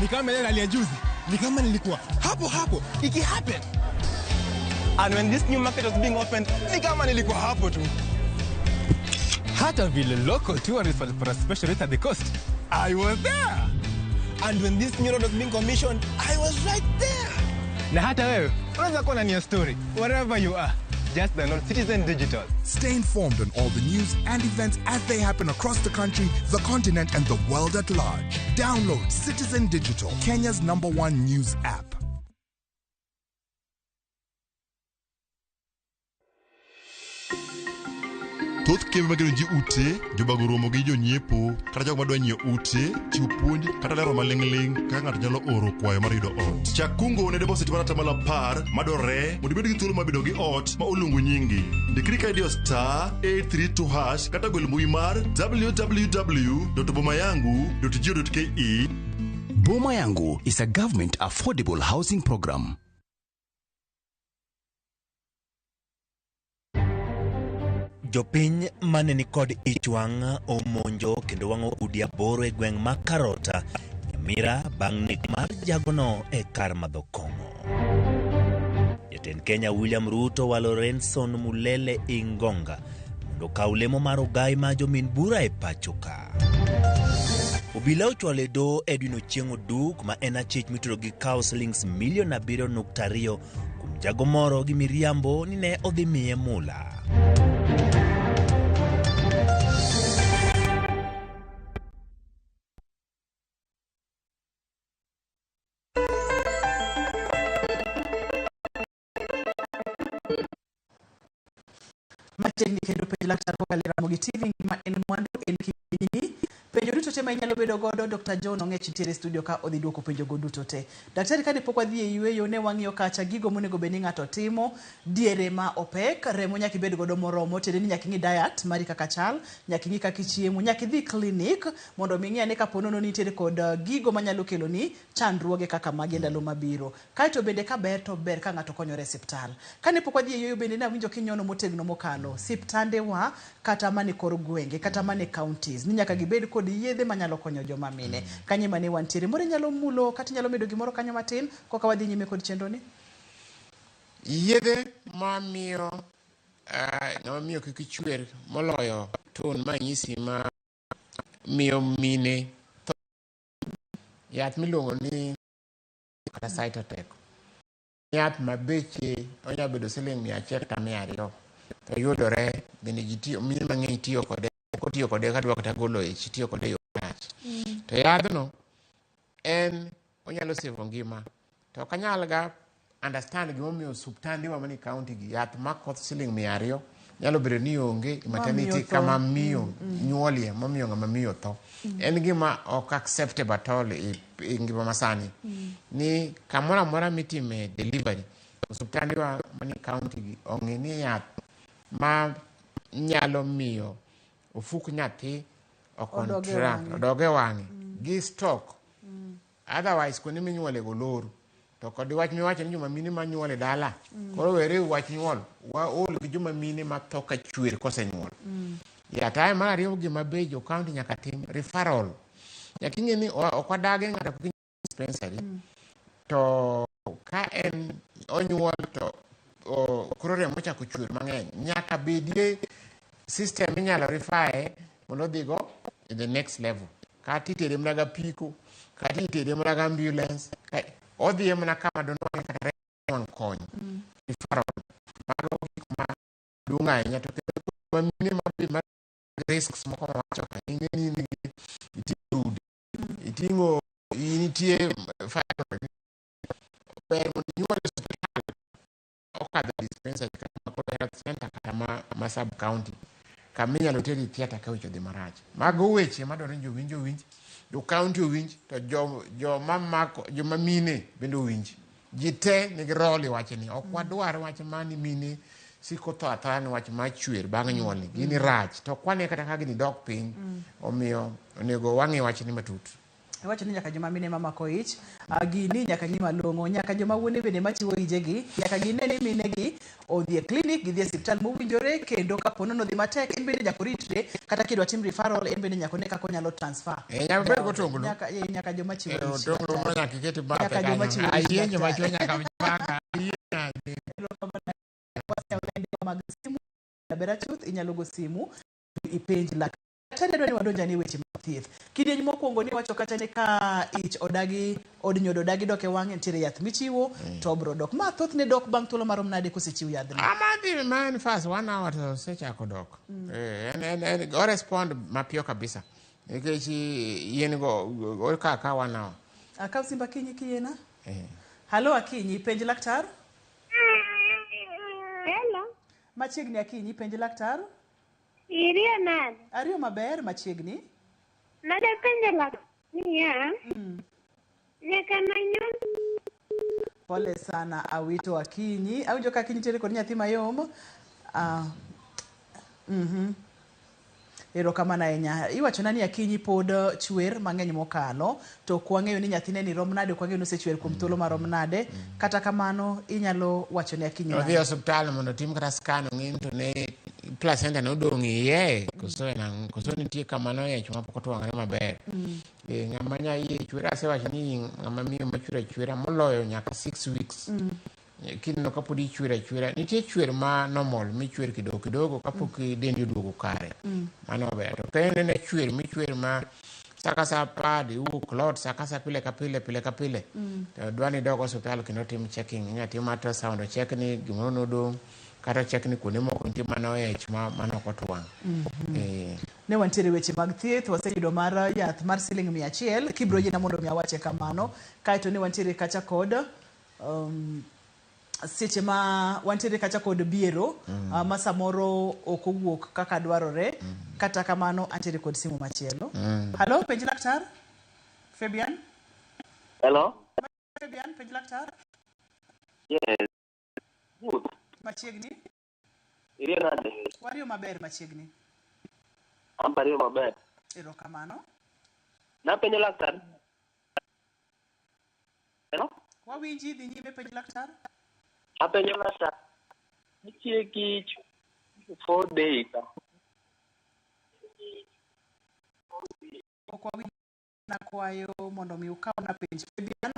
Ni kama ile hali ya juzi. Ni kama nilikuwa hapo hapo iki happen. And when this new market was being opened, ni kama nilikuwa hapo tu. Hata vile local tourists walipata special rate at the coast, I was there. And when this new road was being commissioned, I was right there. Na hata wewe unaweza kuwa ndani ya story wherever you are. Just download Citizen Digital. Stay informed on all the news and events as they happen across the country, the continent, and the world at large. Download Citizen Digital, Kenya's #1 news app. Thoth kembe magero ji ute, jobago romo gi jonyiepo, kata jogo madwa nyiewo ute, chiwo puonj kata lero maling'ling' kaka ng'ato nyalo oro kwayo mar yudo ot. Chak kungo ne deposit mar atamalo 10 madwarore mondo ibed gi thuolo mar bedo gi ot ma oluongo nyingi. Ndikri ka idiyo star 832 hash kata gwel mbui mar www.bomayangu.go.ke. Boma Yangu is a government affordable housing program. Jopiny mane nikod ich wang' omonjo kendo wang'o udi 8 e gweng' ma Karota, Nyamira bang' nek mar jagono e kar madho kong'o. Jatend Kenya William Ruto walo Renson Mulele Ingonga mondo okaw lemo mar ogai ma jomin bura e pacho ka. Obila ochwalo e doho Edwin Ochieng' Oduk ma en achich mitudo gi kawo silings milion 7.2 kuom jago moro gi miriambo ni ne odhi miye mula. Machiegni kendo penj laktar kokalo e Ramogi TV ngima en mwandu en kiny. Penjo duto te ma inyalo bedo godo Dr. John Ong'ech nitiere e studio ka odhi duoko penjo go duto te. Daktari kane pok wadhi e yueyo ne wang'iyo kacha gigo monego bed ni ng'ato timo diere ma opek, remo nyaka ibed godo moromo, tiende ni nyaka ing'i diet mari kaka chal, nyaka ing'i kaka ichiemo, nyaka idhi clinic mondo mi ing'i ane kapo nono ni nitiere kod gigo manyalo kelo ni chandruoge kaka magi e ndalo mabiro. Kaeto bende ka ber to ber ka ng'ato konyore e siptal. Kane pok wadhi e yueyo bende ne awinjo kinyono motegno mokalo, siptandewa kata mane kor gwenge, kata mane counties, ni nyaka gibed kod yedhe manyalo konyo joma mine. Kanye mane wantiere, moro inyalo mulo kata inyalo medo gimoro kanyo matin koka wadhi nyime kod chenro ni? Yedhe mamiyo ng'ama miyo kik ichwer moloyo tone manyisi ma miyo mine tho. Yath miluongo ni kata Cytotec. Yath ma beche onyalo bedo siling 100 kata 200 to yudore bende ji tiyo, mine mang'eny tiyo kode, kotiyo kode kadwa kata golo ich tiyo kode e yo marach. To yadhno en onyalo savo ngima. To ok anyal ga understand gimomiyo osuptandewa manie county gi yath makoth siling 200 nyalo bedo ni onge e maternity kama miyo nyuolie momiyo ng'ama miyo tho. En gima ok acceptable at all e ngima masani. Ni kamoro amora mitime delivery, osuptandewa manie county gi ong'e ni yath ma nyalo miyo ofuk nyathi ocontract, odog e wang'e gi stock. Otherwise kuonde minyuole go lor. To kod wach miwacho ni joma mine manyuol e dala, koro were wach nyuol, waol gi joma mine ma tho ka chwer kosenyuol. Ya tae mar ariyo gima be jo county nyaka tim referral. Nyaka ing'e ni ok wadage ng'ato kik dispensary. To ka en onyuol to koro remo ochako chwer mang'eny, nyaka bedie system minyalo refer mondo odhi go in the next level. Kata itere mana gi apiko, kata itere mana gi ambulance, odhi mana kama donwang'e kata nwang' kony. Referral. Mago gik ma duong' ahinya to kendo ma mine ma be ma risks moko ma wacho ka ing'e ni in gi iting'o udi, iting'o nitie fibroid. Ber mondo inyuol e osiptal okadho dispensary kata ma koro health center kata ma sub county. Kama inyalo teri theatre ka weche odhi marach. Mago weche madwaro ni jowinjo owinj, jo county owinj, to jo, joma mako, joma mine bende owinj. Ji te nigi role e wachni. Ok wadwar wach ma ni mine siko tho athoya ni wach mar chwer bang' nyuolni. Gini rach. To ok wane kata ka gini dok piny. Omiyo onego wang'i wachni matut. Iwacho ni nyaka joma mine mamako ich, ah, gini nyaka ng'i malong'o, nyaka joma wuone bende machiwo ijegi, nyaka gine ni minegi odhi e klinik, gidhi e siptal mowinjore, kendo kapo nono odhi matek, en bende nyaka oritre, kata kidwa tim referral, en bende nyaka one kaka onyalo transfer. Eh, nyaka obed gotonglo. Nyaka, eh, nyaka joma chiwo Eh, ich. otonglo moro nyaka iket bathe Nyaka joma kanyo. chiwo ich, Ayie joma daktari. chwo nyaka paka. Ayie nade. Waseyawo mag simu, abera chuth, inyalo go simu, ipenj laktar. Daktari adwa ni wadonjane e weche mag thieth. Kidieny mokwongo niwacho kata ni ka ich odagi, od nyodo odagi dok e wang'e, nitiere yath michiwo to obro dok. Ma thothne dok bang' thuolo marom nade kosechiw yadhno? Amadhi ma en fast one hour to osechako dok. Eh, en, en, en, o respond mapiyo kabisa. Nikech yien go okawo akawa one hour. Akaw simba Akinyi kiyiena. Eh. Halo Akinyi, penj laktar. Hello. Machiegni Akinyi, penj laktar. Iriyo nade? Ariyo maber machiegni. Nade penjo laktar niya, nyaka nanyuol Pole sana Awito Akinyi. Awinjo ka Akinyi nitiere kod nyathi mayom. Erokamano ahinya. Iwachona ni Akinyi pod chwer mang'eny mokalo, to ok wang'eyo ni nyathine ni rom nade, ok wang'eyo ni osechwer kuom thuolo marom nade. Kata kamano, inyalo wacho ne Akinyi Odhi nang'o? osiptal mondo otim kata scan ong'e ni to ne placenta nodong' iye koso en ang'o koso nitie kama noyech mapok otwang're maber. Eh, ng'ama nya iye chwer asewacho ni ng'ama miyo machwer achwera moloyo nyaka 6 weeks. Kineno kapod ichwer achwera nitie chwer ma normal michwer kidogo kidogo kapok dendi oduogo kare. Mano ber. To ka ineno chwer michwer ma sa ka sa pad iwuok clot sa ka sa pile ka pile pile ka pile. To dwa ni idog osiptal kendo tim checking inya tim ultrasound ochek ni gimoro nodong' kata ochek ni kuonde moko nitie mane oyech ma mane ok otwang'. Eh. Ne wantiere weche mag thieth, waseyudo mar yath mar siling 100, kibro yiena mondo mi awache kamano. Kaeto ne wantiere kacha kod seche ma wantiere kacha kod biero ma samoro ok owuok kaka dwarore. Kata kamano antiere kod simu machielo. Halo, penj laktar. Fabian? Hello? Fabian, penj laktar. Yes. Good. Machiegni. Iriyo nade? Wariyo maber machiegni. An be ariyo maber. Erokamano. Napenjo laktar. Hello? Wawinji, dhi nyime penj laktar. Apenjo laktar. Nitie gi 4 days. Ok wawinj nakwayo mondo mi ukaw na penj Fabian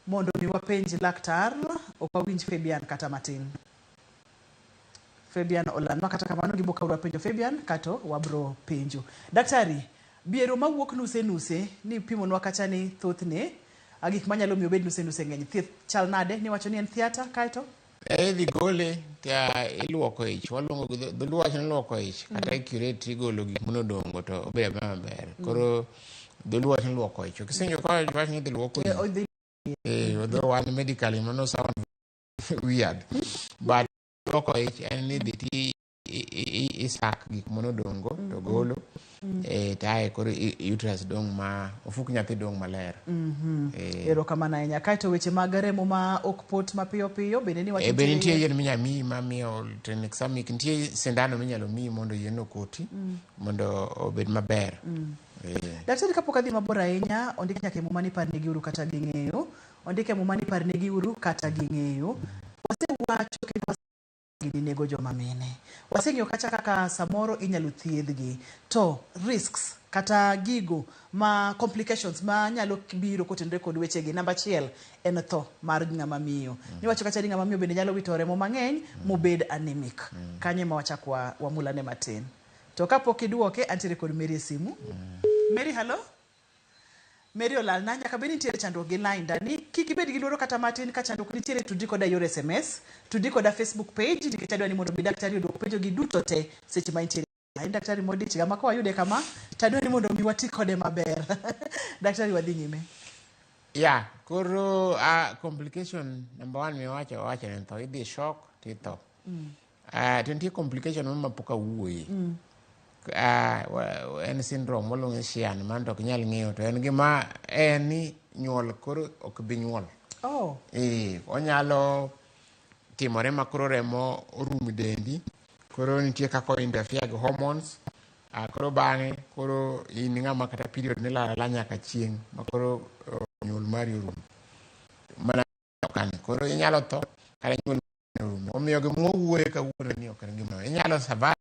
mondo mi wapenj laktar. Ok wawinj Fabian kata matin. Fabian olanwa kata kamano gibo ka penjo Fabian kato wabro penjo. Daktari, biero mawuok nuse nuse ni pimonwa kacha ni thothne gik manyalo miyo obed nuse nuse ng'eny. Thieth chal nade? Niwacho ni en theatre kaeto? Idhi gole to iluoko ich. Waluongo gi dholuo wacho ni luoko ich. Kata i curette igolo gik manodongo to obedo abeda maber. Koro dholuo wacho ni luoko ich. Kisenjo ka wacho ni idhi luoko ich. Eh, although wan medically mano sound weird. But luoko ich en ni idhi ti isak gik manodongo to golo. Eh, to ae koro uterus dong' ma ofuk nyathi dong' maler. Eh. Erokamano ahinya. Kaeto weche mag remo ma ok pot mapiyo piyo bende ni wacho Eh, be nitie nitiere yien minya miyi mamiyo tranexamic nitie sindano minyalo miyi mondo yien okoti mondo obed maber. Eh. Daktari kapok adhi mabor ahinya, ondik nyaka e muma ni parnegiuru kata ging'eyo. Ondik e muma ni parnegiuru kata ging'eyo. Wasewacho kendo gini nego joma mine. Waseng'iyo kacha kaka samoro inyalo thiedhgi. To risks kata gigo ma complications ma nyalo biro kotenore kod wechegi. Namba achiel en tho mar ng'ama miyo. Niwacho kacha ni ng'ama miyo bende nyalo wito remo mang'eny mobed anemic. Kanyo ema wachak wamulane matin. To kapok iduoke, antiere kod Mary e simu. Mary, hello? Mary olalna, nyaka bed ni nitiere chandruok gi line dani. Kik ibed gi luoro kata matin ka chandruok nitiere tudri koda e yor SMS, tudri koda Facebook page nikech adwa ni mondo mi daktari oduok penjo gi duto te seche ma intiere. En daktari modich ga ma ka wayude kama to adwa ni mondo mi wati kode maber. Daktari wadhi nyime. Yeah, koro complication number one miwacho wacho en tho. Idhi shock titho. To nitie complication moro ma pok awuoye. En syndrome waluongo ni Sheehan, mano to ok inyal ng'eyo to en gima en ni nyuol koro ok bi nyuol. Oh. Onyalo timore ma koro remo orum e dendi, koro nitie kaka o interfere gi hormones. Koro bang'e koro in ng'ama kata period ne lal alala nyaka chieng' ma koro nyuol mari orumo. Mana kani koro inyalo tho kata nyuol mari orumo. Omiyo gima wawuoye kawuono ni ok en gima inyalo survive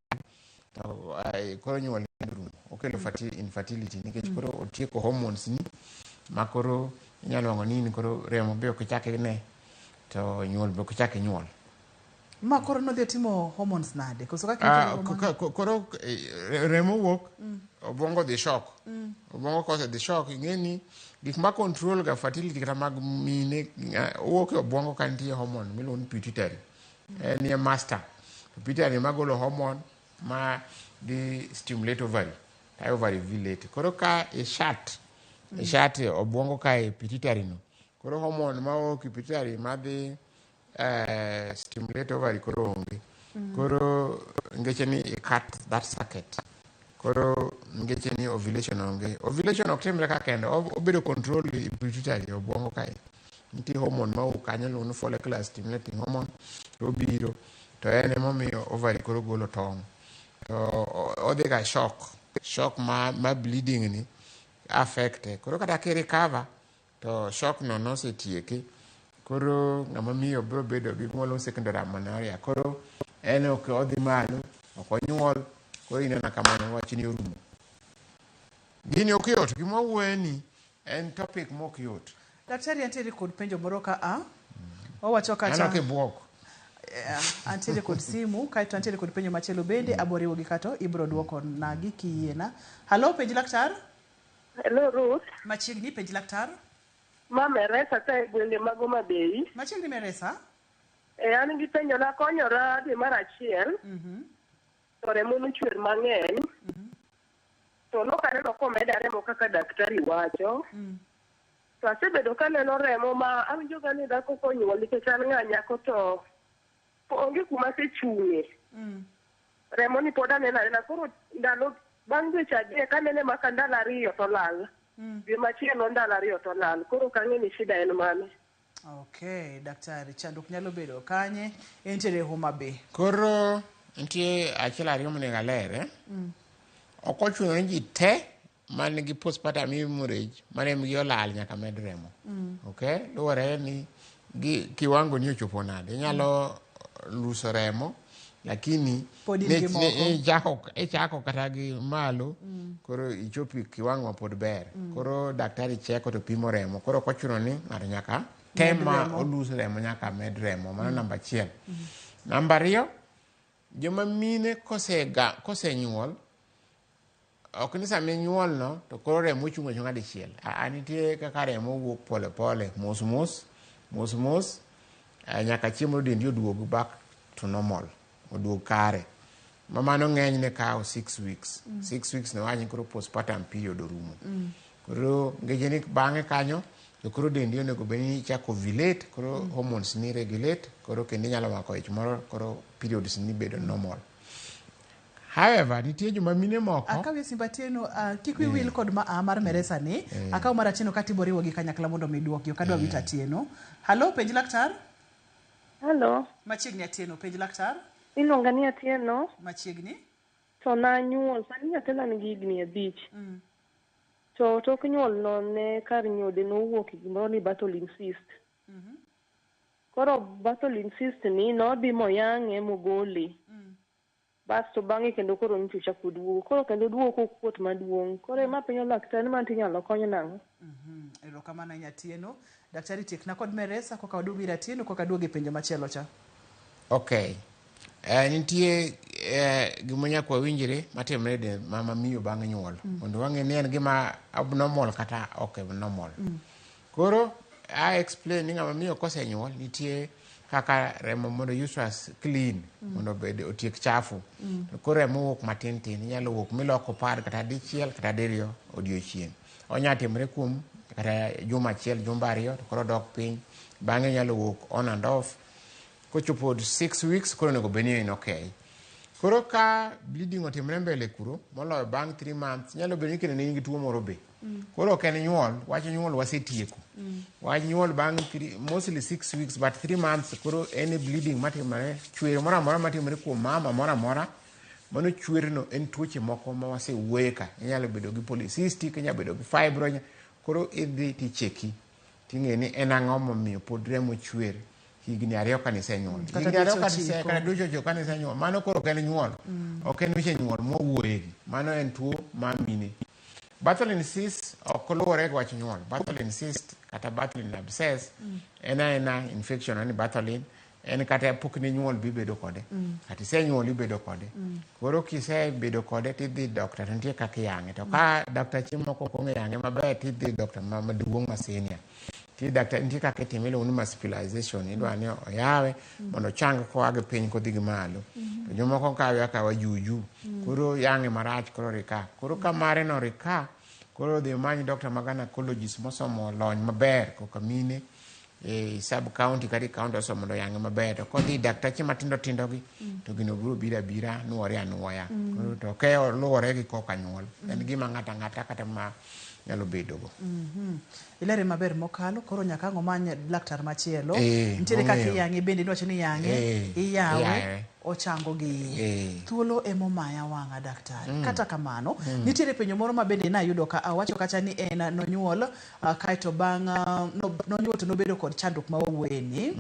to koro nyuol orumo. Okelo infertility nikech koro otieko hormones ni ma koro inyalo nwang'o ni in koro remo be ok ichak ine to nyuol be ok ichak inyuol. Ma koro nodhi otimo hormones nade? Koso kaka itimo hormones? Koro remo wuok, obwongo dhi shock. Obwongo kosedhi shock, ing'e ni gik ma control ga fertility kata mag mine, wuok e obwongo ka nitie hormone miluongo ni pituitary. En e master. To pituitary magolo hormone ma dhi stimulate ovary. Ta ovary ovulate. Koro ka i shut, i shut obwongo ka e pituitary no. Koro hormone ma wuok e pituitary madhi stimulate ovary koro onge. Koro ngeche ni i cut that circuit. Koro ngeche ni ovulation onge. Ovulation ok timre ka kende, obedo control e pituitary obwongo kae. Nitie hormone ma wuok kanyo iluongo ni follicular stimulating hormone to obiro to en emomiyo ovary koro golo tong'. To odhi ga shock, shock ma bleeding ni affect. Koro kata ki recover to shock no nosetieke. Koro ng'ama miyo biro bedo gi gima waluongo secondary amenorrhea. Koro en ok odhi malo, ok onyuol, koro ineno kamano wach ni orumo. Gini ok yot, gima wawuoye ni en topic mok yot. Daktari antiere kod penjo moro ka a. Owacho kacha. Aneno kibuok. Antiere kod simu, kaeto antiere kod penjo machielo bende, abiro riwo gi kato ibiro duoko nagi kiyiena. Halo, penj laktar. Hello Ruth. Machiegni, penj laktar. Ma Meresa ka e gwenge mag Homa Bay. Machiegni Meresa. An gi penjo nakonyora dwe mar achiel. To remo nochwer mang'eny. To nok aneno komeda remo kaka daktari wacho. To asebedo kaneno remo ma awinjo ga ni dhako konyuol nikech an ng'a nyako to onge kuma asechung'e. Remo ni pod aneno anena koro ndalo bang' dweche adek anene maka ndalo ariyo to lal. Dwe machielo ndalo ariyo to lal. Koro ok ang'e ni shida en mane. Okay, daktari, chandruok nyalo bedo kanye? Entiere Homa Bay. Koro nitie achiel ariyo monego aler. Ok ochuno ni ji te man gi postpartum hemorrhage ma rembgi olal nyaka med remo. Okay, luwore ni gi kiwango ni ochopo nade. Inyalo luso remo lakini Pod in gi moko. Ichako kata gi malo, koro ichopo kiwango ma pod ber. Koro daktari cheko to pimo remo. Koro ok ochuno ni ng'ato nyaka tem Med ma remo. olus remo nyaka med remo. Mano namba achiel. Namba ariyo, joma mine kosenyuol, ok ni sama inyuol no to koro remo chung' achung'a dichiel. Nitie kaka remo wuok pole pole, mos mos, mos mos, nyaka chieng' moro dendi oduog back to normal, oduog kare. Ma mano ng'enyne kawo 6 weeks. 6 weeks no wach ni koro postpartum period orumo. Koro ngeche ni bang'e kanyo to koro dendi onego bed ni ichako ovulate, koro hormones ni regulate, koro kendo inyalo mako ich moro, koro periods ni bedo normal. However, nitie joma mine moko Akaw simba Atieno, kik wi wil kod ma a mar Meresa ni. Akaw mar Atieno katibo riwo gi kanyakla mondo mi duoki. Ok adwa wito Atieno. Halo, penj laktar. Halo. Machiegni Atieno, penj laktar. Iluonga ni Atieno. Machiegni. To nanyuol, sani nyathina nigi higni 5. To tok nyuol no ne kar nyode nowuok e gimoro ni Bartholin cyst. Koro Bartholin cyst ni nodhi moyang'e mogole. Basto bang'e kendo koro nyocha ochako oduogo. Koro kendo oduogo kokuot maduong'. Koro ema penjo laktar ni mano tinyalo kony nang'o? Erokamano ahinya Atieno. Daktari tiekna kod Meresa koka waduogo ir Atieno koka aduogo e penjo machielo cha. Okay. Nitie gima nyaka wawinjre matimre e del mama miyo bang' nyuol. Mondo wang'e ni en gima abnormal kata ok abnormal. Koro I explain ni ng'ama miyo kosenyuol nitie kaka remo mondo uterus clean, mondo obed otiek chafu. To koro remo wuok matin tin, inyalo wuok miloko pad kata dichiel kata diriyo odiochieng'. Onya timre kuom kata juma achiel, jumbe ariyo, to koro odok piny. Bang'e onyalo wuok on and off. Kochopo 6 weeks koro onego bed ni en okay. Koro ka bleeding otimre mbele kuro moloyo bang' 3 months nyalo bedo ni kendo ne in gi tuo moro be. Koro ok en nyuol, wach nyuol wasetieko. Wach nyuol bang' mostly 6 weeks but 3 months koro any bleeding matimore, chwer moro amora matimore kuom mama moro amora, mano chwerno en tuoche moko ma wasewuoye ka. Inyalo bedo gi polycystic, inyalo bedo gi fibroid, koro idhi ticheki ting'e ni en ang'o momiyo pod remo chwer higni 2 kanisenyuol. Kata Higni 2 dweche kanise 9. kata dweche 9 kanisenyuol. Mano koro ok en nyuol. Ok en weche nyuol mwawuoyegi. Mano en tuo ma mine. Bartholin cyst ok luwore gi wach nyuol. Bartholin cyst kata Bartholin abscess en aena infection ani Bartholin en kata pok ni nyuol bibedo kode. Kata isenyuol ibedo kode. Koro kisebedo kode tidhi doctor to nitie kaka iyang'e. To ka daktache moko ok ong'e yang'e maber tidhi doctor maduong' ma senior. Ti daktar nitie kaka itime iluongo ni marsupialization. Idwa ni oyawe mondo ochang koa gi piny kodhi gi malo. To jomoko kawe akawa juu juu. Koro yang'e marach koro rika. Koro ka mare no rika, koro dhi omany doctor ma gynecologist mosomo lony maber koka mine e sub county kata e county osomo mondo oyang'e maber. To kodhi daktache matindo tindo gi to gino biro biro abira nuore anuoya. Koro to ok luwore gi koka nyuol. En gima ng'ato ang'ata kata ma nyalo bedogo. Ilere maber mokalo, koro nyaka ang' omany laktar machielo. Nitiere kaka Mong'eyo. iyang'e bende, niwacho ni iyang'e, iyawe, Iyawe. ochango gi iye. Thuolo emomaya wang'a daktari. Kata kamano, nitiere penjo moro ma bende nayudo ka awacho kacha ni en nonyuol, kaeto bang' nonyuol to nobedo kod chandruok ma wawuoye ni.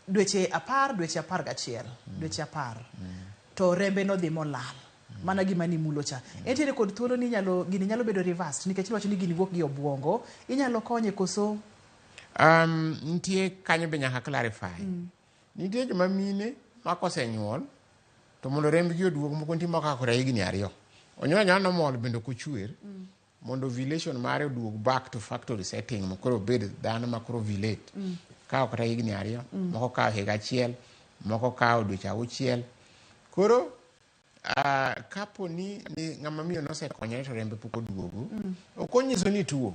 Dweche 10, dweche 11, dweche 10. To rembe nodhi molal. Mana gima nimulo cha. Entiere kod thuolo ni gini nyalo bedo reversed nikech iwacho ni gini wuok gi obuongo. Inyalo konye koso? Nitie kanyo be nyaka clarify. Nitie joma mine ma kosenyuol to mondo rembgi oduog moko nitie moko kata higni 2. Onyuol anyuola nomol bende ok ochwer. Mondo ovulation mare oduog back to factory setting ma koro obed dhano ma koro ovulate. Kawo kata higni 2, moko kawo higa 1, moko kawo dweche 6. Koro kapo ni ng'ama miyo nosekonyore to rembe pok oduogo, ok onyiso ni tuo.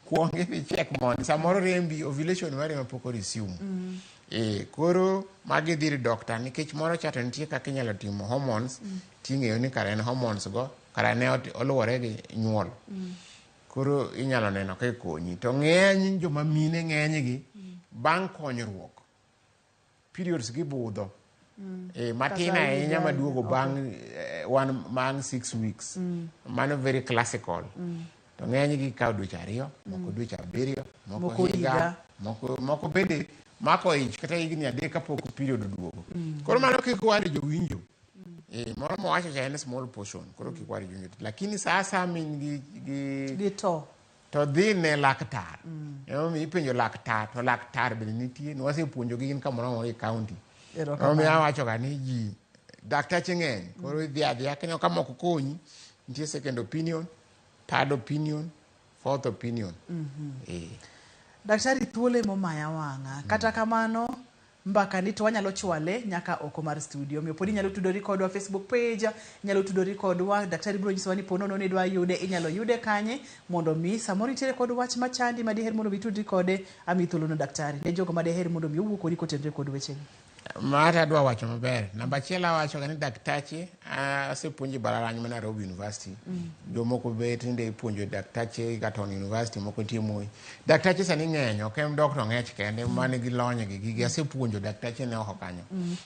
Kuong idhi check mondi, samoro rembi ovulation mari ema pok o-resume. Koro magi dhi ir doctor nikech moro cha to nitie kaka inyalo timo hormones, ting'eyo ni kara en hormones go, kara ne oluwore gi nyuol. Koro inyalo neno ka ikonyi. To ng'eny joma mine ng'enygi bang' konyruok, periods gi budho. Matin Kata ahinya higa, maduogo okay. bang' 6 weeks. Mano very classical. To ng'eny gi kawo dweche 2, moko dweche 7, moko Moko higa, higa. moko bende mako ich kata higni 3 kapok period oduogo. Koro mano kik wari jowinjo. Moro mowacho cha en small portion, koro kik wari jowinjo. Lakini sa asaya ma in gi Gi to. To dhi ne laktar. Emomiyo ipenjo laktar, to laktar bende nitie. Nwasepuonjogi gin kamoro amora e county. Erokamano. Emomiyo awacho ga ni ji daktache ng'eny. Koro idhi adhiya kineno ka moko konyi, nitie second opinion, third opinion, fourth opinion. Daktari thuolo emomaya wang'a. Kata kamano mbaka ni to wanyalo chwale nyaka oko mar studio. Omiyo pod inyalo tudori kodwa Facebook page, inyalo tudori kodwa, daktari biro nyisowa ni po nono ni idwa yude, inyalo yude kanye mondo mi samoro nitiere kod wach machandi ma diher mondo mi itudri kode, amiyi thuolono daktari. Ne jogo ma diher mondo mi owuo kodi kotenore kod wechegi. Mata adwa wacho maber. Namba achiel awacho ga ni daktache, asepuonjo e mbalariany ma Nairobi University. Jomoko be tinde ipuonjo daktache Egerton University, moko nitie Moi. Daktache sani ng'eny, ok en Dr. Ong'ech kende ma nigi lony gi gigi. Asepuonjo daktache ne oko kanyo.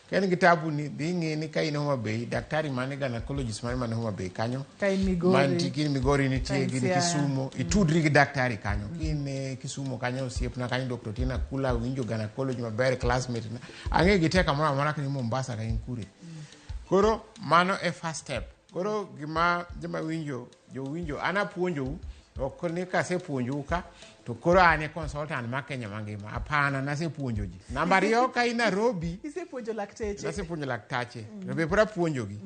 Ka in gi tabu ni dhi ing'i ni ka in Homa Bay, daktari mane gynecologist mane man Homa Bay kanyo. Ka in Migori. Mantie ki in Migori nitie, Ka in gin Siaya. Kisumo. Itudri gi daktari kanyo. Ka in Kisumo kanyo, osiepna kanyo Dr. Tina Kula, winjo gynecology maber, classmate na. Ang'e gi te kamoro amora ka in Mombasa ka in kure. Koro mano e first step. Koro gima joma winjo, jowinjo, an apuonjou, ok ni kasepuonjou ka, to koro an e consultant ma Kenya mangima. Hapana, nasepuonjo ji. Namba 2, ka in Nairobi, Isepuonjo lakteche. Nasepuonjo laktache. To be pod apuonjogi.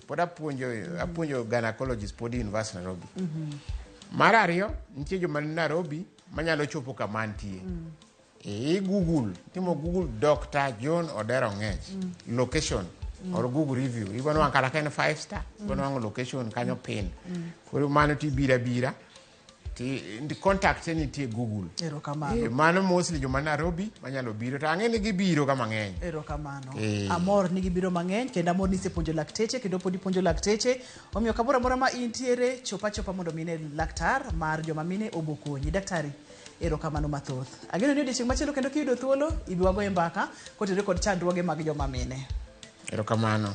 Pod apuonjo gynecologist pod e University Nairobi. Mar 2, nitie joma ni Nairobi manyalo chopo kama antie. I Google, timo Google Dr. John Odero Ong'ech, location or Google review. Ibiro nwang'o kata ka en 5 star, ibiro nwang'o location kanyo pin. Koro mano tibiro abira. Ti contact nitie Google. Erokamano. Mano mostly joma Nairobi manyalo biro to ang'e ni gibiro ga mang'eny. Erokamano. Amor ni gibiro mang'eny kendo amor ni isepuonjo lakteche kendo pod ipuonjo lakteche. Omiyo kamoro amora ma intiere, chop achopa mondo mi ine laktar mar joma mine obo konyi. Daktari, erokamano mathoth. Ageno ni odiochieng' machielo kendo kiyudo thuolo, ibi wagoye mbaka kotenore kod chandruoge mag joma mine. Erokamano.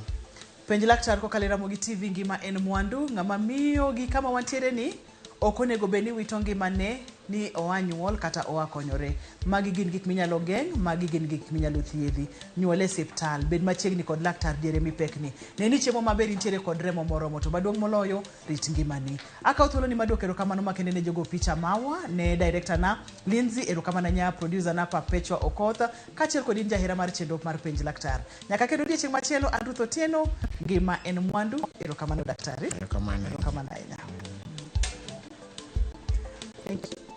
Penj laktar kokalo e Ramogi TV ngima en mwandu. Ng'ama miyo gi kama wantiere ni ok onego bed ni wito ngimane ni oa nyuol kata oa konyore. Magi gin gik minyalo geng', magi gin gik minyalo thiedhi. Nyuol e siptal, bed machiegni kod laktar diere mipekni. Ne ni chiemo maber intiere kod remo moromo to maduong' moloyo, rit ngimani. Akawo thuoloni maduoko erokamano makende ne jogo picha mawa, ne director na Lindsay, erokamano nya producer na Perpetua Okoth, kaachiel kod in jahera mar chenro mar Penj Laktar. Nyaka kendo odiechieng' machielo, an Ruth Otieno, ngima en mwandu. Erokamano daktari. Erokamano. Erokamano ahinya. Thank you.